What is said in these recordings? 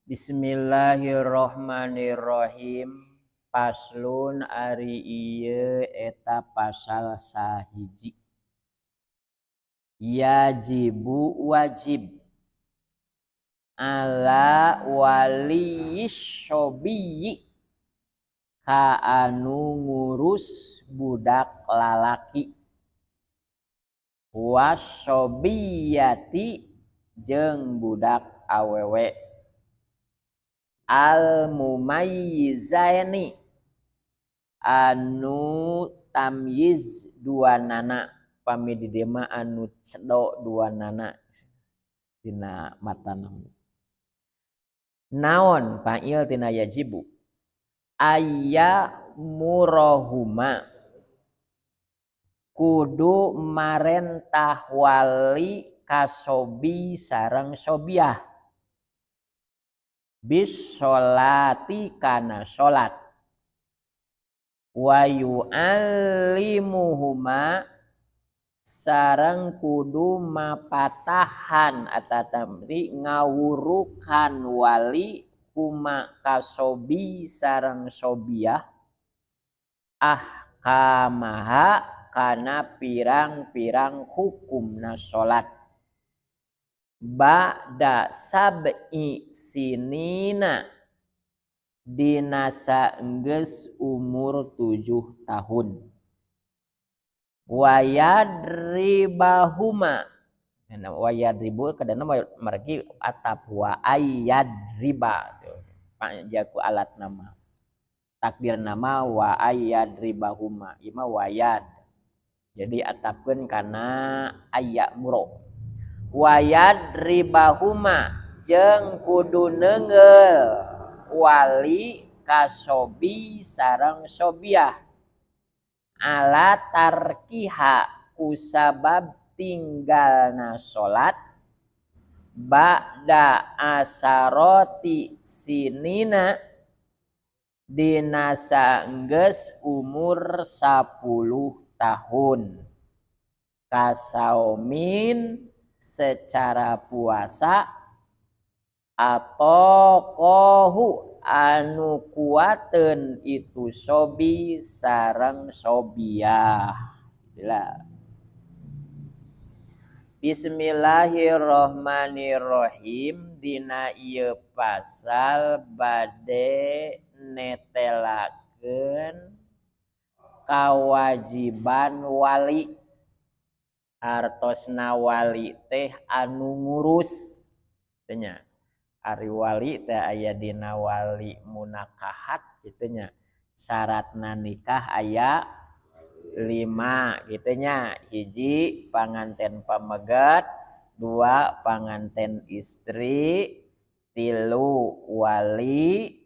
Bismillahirrahmanirrahim. Faslun ari ieu eta pasal sahiji. Yajibu wajib ala waliyis sobiyyi ka anu ngurus budak lalaki wasobiyati jeung budak awewe al mumayyizaini anu tamyiz dua nana pami di dieu mah anu cedok dua nana dina matana naon fa'il tina yajibu aya murahuma kudu marentah wali kasobi sareng sobiah bis sholati kana salat wa yu'allimuhuma sareng kudu mapatahan atatamri ngawurukan wali huma kasobi sareng sobiah ahkamaha kana pirang-pirang hukumna salat ba'da sab'i sinina dina saenggeus umur 7 tahun wayadribahuma wayadribu kadana margi atap wa ayadriba jaku alat nama takdir nama wa ayadribahuma ieu mah wayad jadi atapkeun kana aya muro wayadribahuma jeung kudu neungeul wali kasobi sareng sobiah ala tarkiha kusabab tinggalna salat ba'da asaroti sinina dina saenggeus umur 10 tahun kasaumin secara puasa atau kohu anu kuateun itu sobi sareng sobiah. Bila Bismillahirrahmanirrahim dina ieu pasal bade netelakeun kawajiban wali. Artosna wali teh anu ngurus teh nya. Ari wali teh aya dina wali munakahat kitu nya. Syaratna nikah aya 5 kitu nya. Hiji panganten pamegat, 2 panganten istri, 3 wali,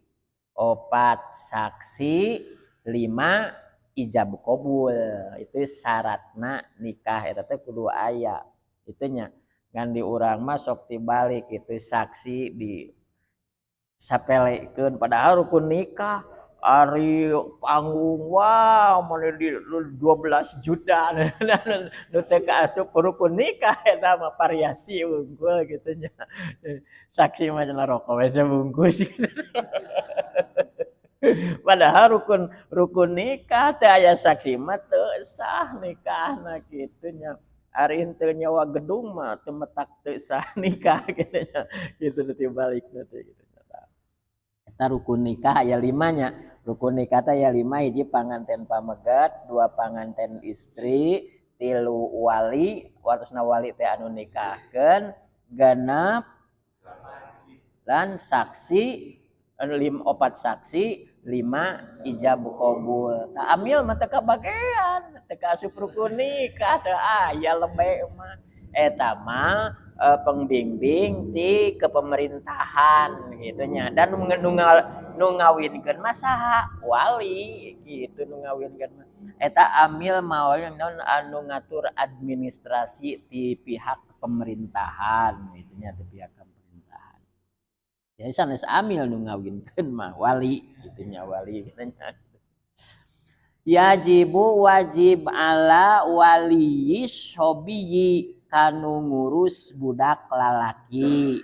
4 saksi, 5 ijab qabul. Itu syaratna nikah eta teh kudu aya kitu nya. Ngan di urang mah sok tibalik kitu saksi di sapelekeun padahal rukun nikah ari panggung wah mana di 12 juta nu teu kaasup rukun nikah eta mah variasi unggul kitu nya. Saksi mah cenah rokok we sabungkus. Padahal rukun nikah teh aya saksi mah teu sah nikahna kitu nya. Ari henteu nyawa gedung mah teu metak teu sah nikah kitu nya. Kitu teh balikna teh kitu. Eta rukun nikah aya 5 nya. Rukun nikah teh aya 5, hiji panganten pamegat, 2 panganten istri, 3 wali, wartosna wali teh anu nikahkeun, 6 dan saksi, 4 saksi, 5 ijab qabul. Ta amil mah teu kabagean, teu kaasup rukun nikah teu aya lebe mah. Eta mah pengbimbing ti kepemerintahan gitu nya. Dan nu ngawinkeun mah saha? Wali gitu nu ngawinkeun mah. Eta amil mah naon anu ngatur administrasi ti pihak pemerintahan gitu nya, ti pihak pemerintahan. Jadi sanes amil nu ngawinkeun mah wali gitu nya, wali gitu nya. Yajibu wajib ala waliyi sobiyi kanu ngurus budak lalaki.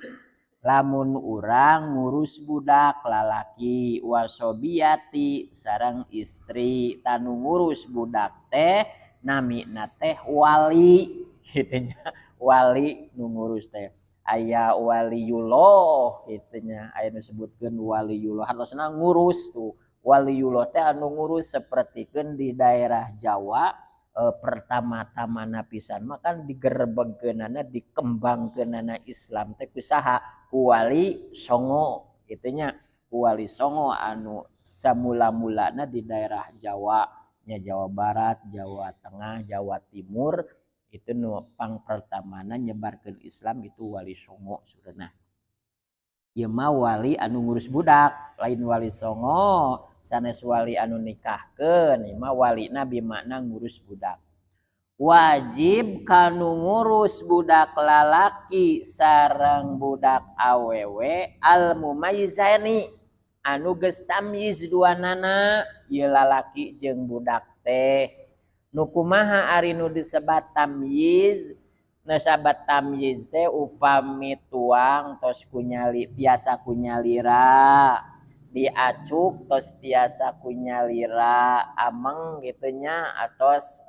Lamun urang ngurus budak lalaki wasobiyati sareng istri, tanu ngurus budak teh namina teh wali kitu nya. Wali nu ngurus teh aya waliyullah kitu nya, aya nu disebutkeun waliyullah hartosna ngurus tuh. Waliyullah teh anu ngurus sapertikeun di daerah Jawa, pertama-tamana pisan mah kan digerebegkeunana, dikembangkeunana Islam teh ku saha? Ku Wali Songo kitu nya. Ku Wali Songo anu samula-mulana di daerah Jawa nya, Jawa Barat, Jawa Tengah, Jawa Timur itu nu pang pertamana nyebarkeun Islam itu Wali Songo sebenarnya. Ieu mah wali anu ngurus budak, lain Wali Songo sanes wali anu nikahkeun, ieu mah walina bimakna ngurus budak. Wajib kanu ngurus budak lalaki sareng budak awewe al mumayyizani anu geus tamyiz duanana ieu lalaki jeung budak teh. Nu kumaha ari nu disebat tamyiz? Nu sabat tamyiz teh upami tuang tos kunyali, tiasa kunyalira, diacuk tos tiasa kunyalira ameng kitu nya, atos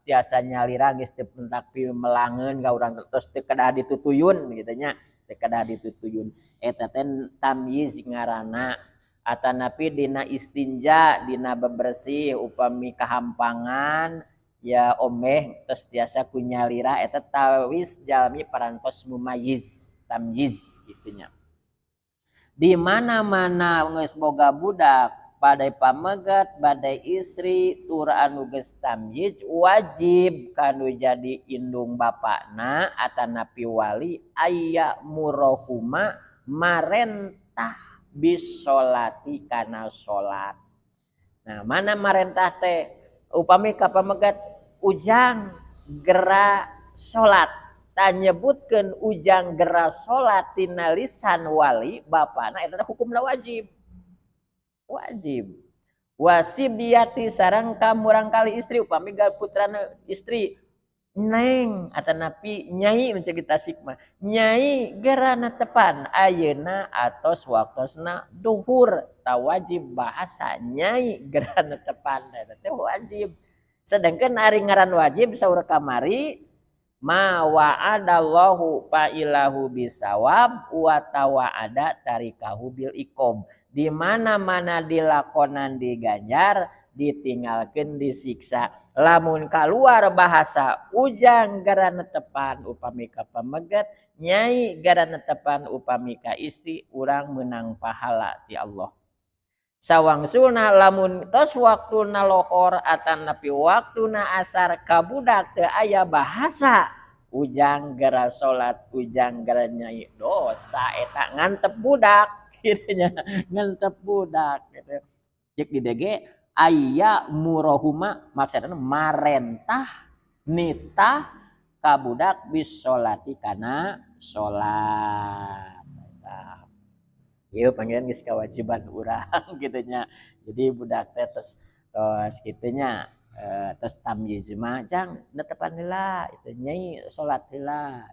tiasa nyalira geus teu pentak pimelangeun ka urang, tos teu kedah ditutuyun kitu nya, teu kedah ditutuyun, eta teh tamyiz ngaranna. Atanapi dina istinja, dina bebersih, upami kahampangan ya omeh tos tiasa kunyalira, eta tawis jalmi parantos mumayyiz tamyiz kitu nya. Di mana-mana geus boga budak, badai pamegat badai istri tur anu geus tamyiz, wajib kanu jadi indung bapakna atanapi wali aya murahuma marentah bisolati kana salat. Nah, mana marentah teh upami ka pamegat ujang gera salat, tanyebutkeun ujang gera salat tina lisan wali bapana, eta teh hukumna wajib. Wajib. Wasibiyati sareng ka murangkali istri, upami gal putrana istri neng atanapi nyai nu ceuk di Tasik mah, nyai gera netepan ayeuna atos waktosna duhur, ta wajib bahasa nyai gera netepan eta teh wajib. Sedangkan ari ngaran wajib saur kamari ma wa'adallahu fa'ilahu bisawab wa tawa'ada tarikahu bil iqob. Di mana-mana dilakonan diganjar, ditinggalkeun disiksa. Lamun kaluar bahasa ujang gara netepan upami ka pamegat, nyai gara netepan upami ka istri, urang menang pahala ti Allah. Sawangsulna lamun tos waktuna lohor atanapi waktuna asar ka budak teu aya bahasa ujang gera salat, ujang gera nyai, dosa eta ngantep budak kitu nya, ngantep budak gitu. Cek di DG aya murahuma maksudna marentah nitah ka budak bisolati kana salat. Eta ieu panggilan geus kewajiban urang kitu nya. Jadi budak teh tos tos kitu nya, tos tamyiz mah jang netepan heula itu nyai salat heula.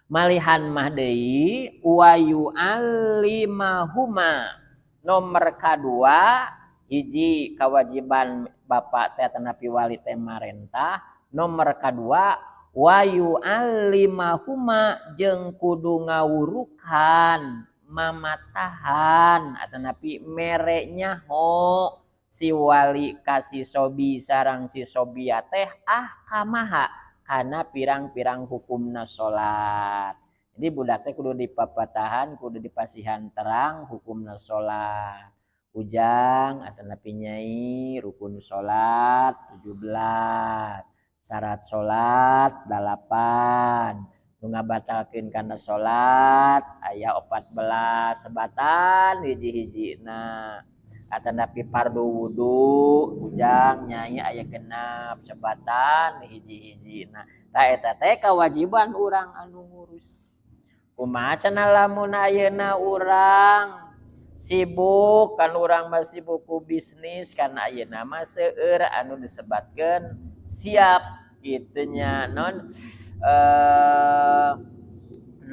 Malihan mah deui wa yu'allimahuma nomor kadua, hiji kewajiban bapak teh atanapi wali teh marentah, nomor kadua wa yu'allimahuma jeung kudu ngawurukan mamatahan atanapi mere nyaho si wali ka si sobi sareng si sobia teh ahkamaha kana pirang-pirang hukumna salat. Jadi budak teh kudu dipapatahan, kudu dipasihan terang hukumna salat. Ujang atanapi nyai rukun salat 17, syarat salat 8, nu ngabatalkeun kana salat aya 14 sebatan hiji-hijina. Atanapi fardu wudu ujang nyai aya 6 sebatan hiji-hijina. Tah eta teh kewajiban urang anu ngurus. Kumaha cenah lamun ayeuna urang sibuk, kan urang mah sibuk ku bisnis, kan ayeuna mah seueur anu disebatkeun siap kitu nya, non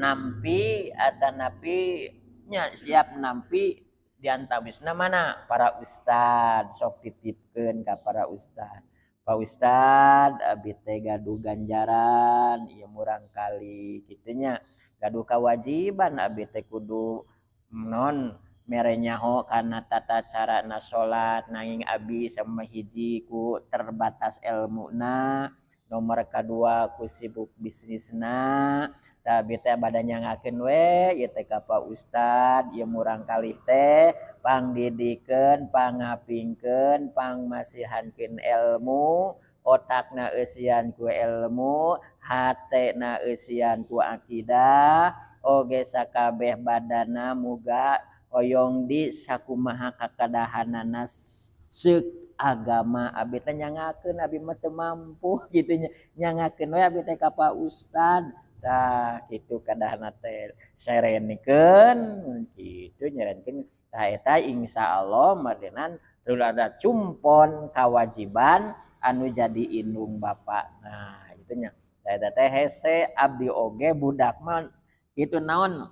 Nampi atanapi nya siap nampi diantawisna mana para ustad sok titipkeun ka para ustad. Pak Ustad abi teh gaduh ganjaran ieu murangkali kitu nya, gaduh kewajiban abi teh kudu non mere nyaho kana tata carana salat, nanging abi sama hiji ku terbatas elmuna, nomor kadua ku sibuk bisnisna, tah abi teh bada nyangakeun we ieu teh ka Pak Ustad ieu murangkalih teh pangdidikeun, pangapingkeun, pangmasihankeun ilmu, otakna eusian ku ilmu, hatena eusian ku akidah, oge sakabeh badana muga hoyong di sakumaha kakadahanana seuk agama. Abi teh nyangakeun, abi mah teu mampu kitu nya, nyangakeun we abi teh ka Pak Ustad. Tah kitu kadahna teh serenikeun kitu nyerenkeun. Tah eta insyaallah mardinan rada cumpon kewajiban anu jadi indung bapak. Nah kitu nya. Tah eta teh hese abdi oge budak mah kitu naon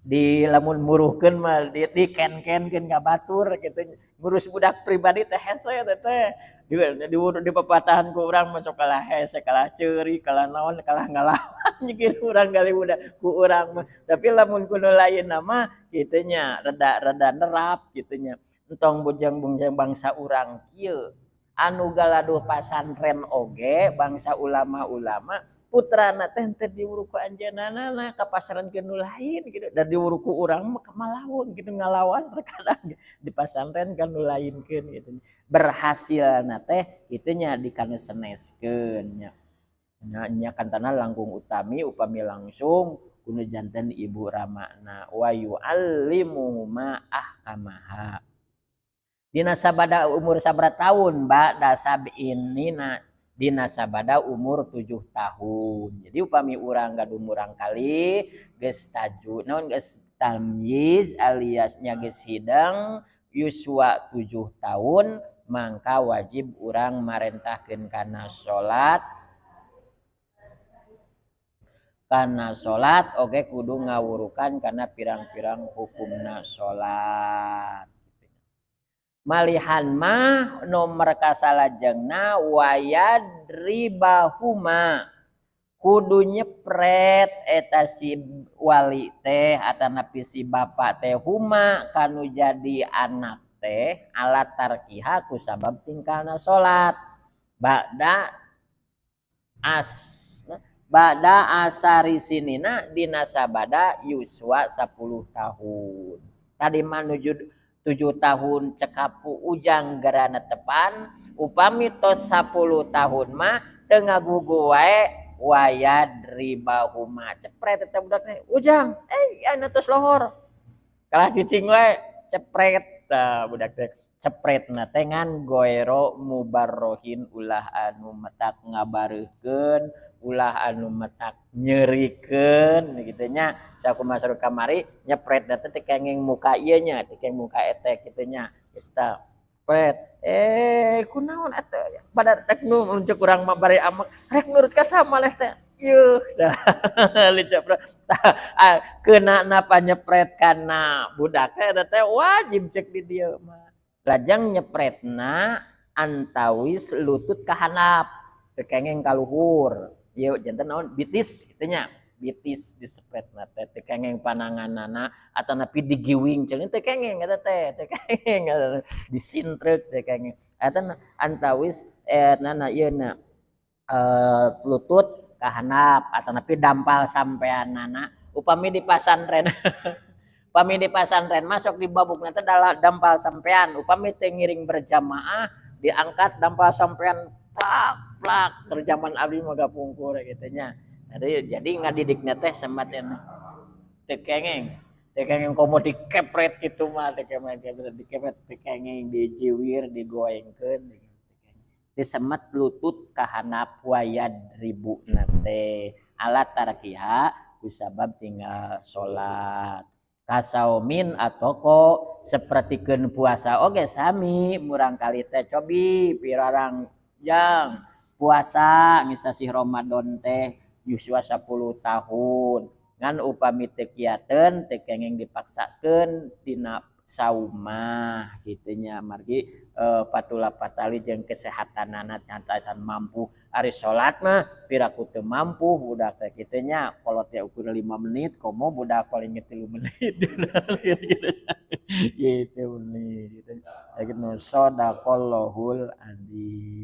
di lamun muruhkeun mah di ken-kenkeun ka batur kitu, ngurus budak pribadi teh hese teh teh di pepatahan ku urang mah sok kalah hese, kalah ceuri, kalah naon, kalah ngalawan jeung urang kali budak ku urang mah. Tapi lamun ku nu lain mah kitu nya rada-rada nerap kitu nya. Entong bujang-bujang bangsa urang kieu anu galaduh pasantren oge bangsa ulama-ulama putrana teh teu diwuru ku anjeunna ka pasantren nu lain kitu, da diwuru ku urang mah kamalawang kitu ngalawan terkadang di pasantren kan nu lainkeun kitu. Berhasilna teh kitu nya dikaneseneskeun nya. Nya kantana langkung utami upami langsung kudu janten ibu ramana wa yu'allimuhuma ahkamaha. Dina sabada umur sabaraha tahun ba'da sab'inina dina sabada umur 7 tahun. Jadi upami urang gaduh murangkali geus taju naon geus tamyiz alias nya geus hidang yuswa 7 tahun mangka wajib urang marentahkeun kana salat. Kana salat oge kudu ngawurukan kana pirang-pirang hukumna salat. Malihan mah nomor kasalajengna wayadribahuma kudu nyepret eta si wali teh atanapi si bapak teh huma kanu jadi anak teh alat tarkiha ku sabab tingkalna salat ba'da as ba'da asari sinina dina sabada yuswa 10 tahun. Tadi menuju 7 tahun cekapu ujang gerana tepan upami tos 10 tahun mah teu ngagugu wae wayadribahuma cepret eta budak teh ujang anu tos lohor kalah cicing wae cepret tah budak teh cepretna teh ngan goero mubarrohin ulah anu metak ngabareuhkeun ulah anu metak nyerikeun kitu nya. Sakumaha saur kamari nyepretna teh teu kenging muka ieu nya, teu kenging muka etek kitu nya. Eta pret kunaon atuh pada rek nu ceuk urang mah bari amek rek nurut ka saha maleh teh yeuh dah dicepret tah keunana panyepret kana budak teh eta teh wajib ceuk di dieu mah. Lajeng nyepretna antawis lutut ka handap teu kenging ka luhur. Ieu janten naon bitis kitu nya, bitis disepretna teh teu kenging pananganana atanapi digiwing ceulina teu kenging eta teh, teu kenging disintreuk teu kenging. Eta antawis nana ieu na lutut ka handap atanapi dampal sampeanana upami di pasantren. Upami di pasantren masuk di babukna teh dampal sampean, upami teu ngiring berjamaah diangkat dampal sampean plak plak keur zaman abdi mah gapungkur kitu nya. Jadi ngadidikna teh sematnya teu kenging, teu kenging komo dikepret kitu mah teu kenging dikepret teu kenging dijiwir digoengkeun disemet lutut ka handap wayadribuna teh alat tarkiha kusabab tinggal salat. Kasaumin atoko sapertikeun puasa oge sami murangkali teh cobi pirarang jang puasa ngisasih Ramadan teh yuswa 10 tahun Ngan upami teu kiateun, teu kenging dipaksakeun dina saum mah kitu nya, margi patula patali jeung kesehatanana can mampu. Ari salat mah piraku teu mampu budak teh kitu nya, kolot teh ukur 5 menit, komo budak paling ge 3 menit gitu, gitu. Gitu, sadaqallahul adzim.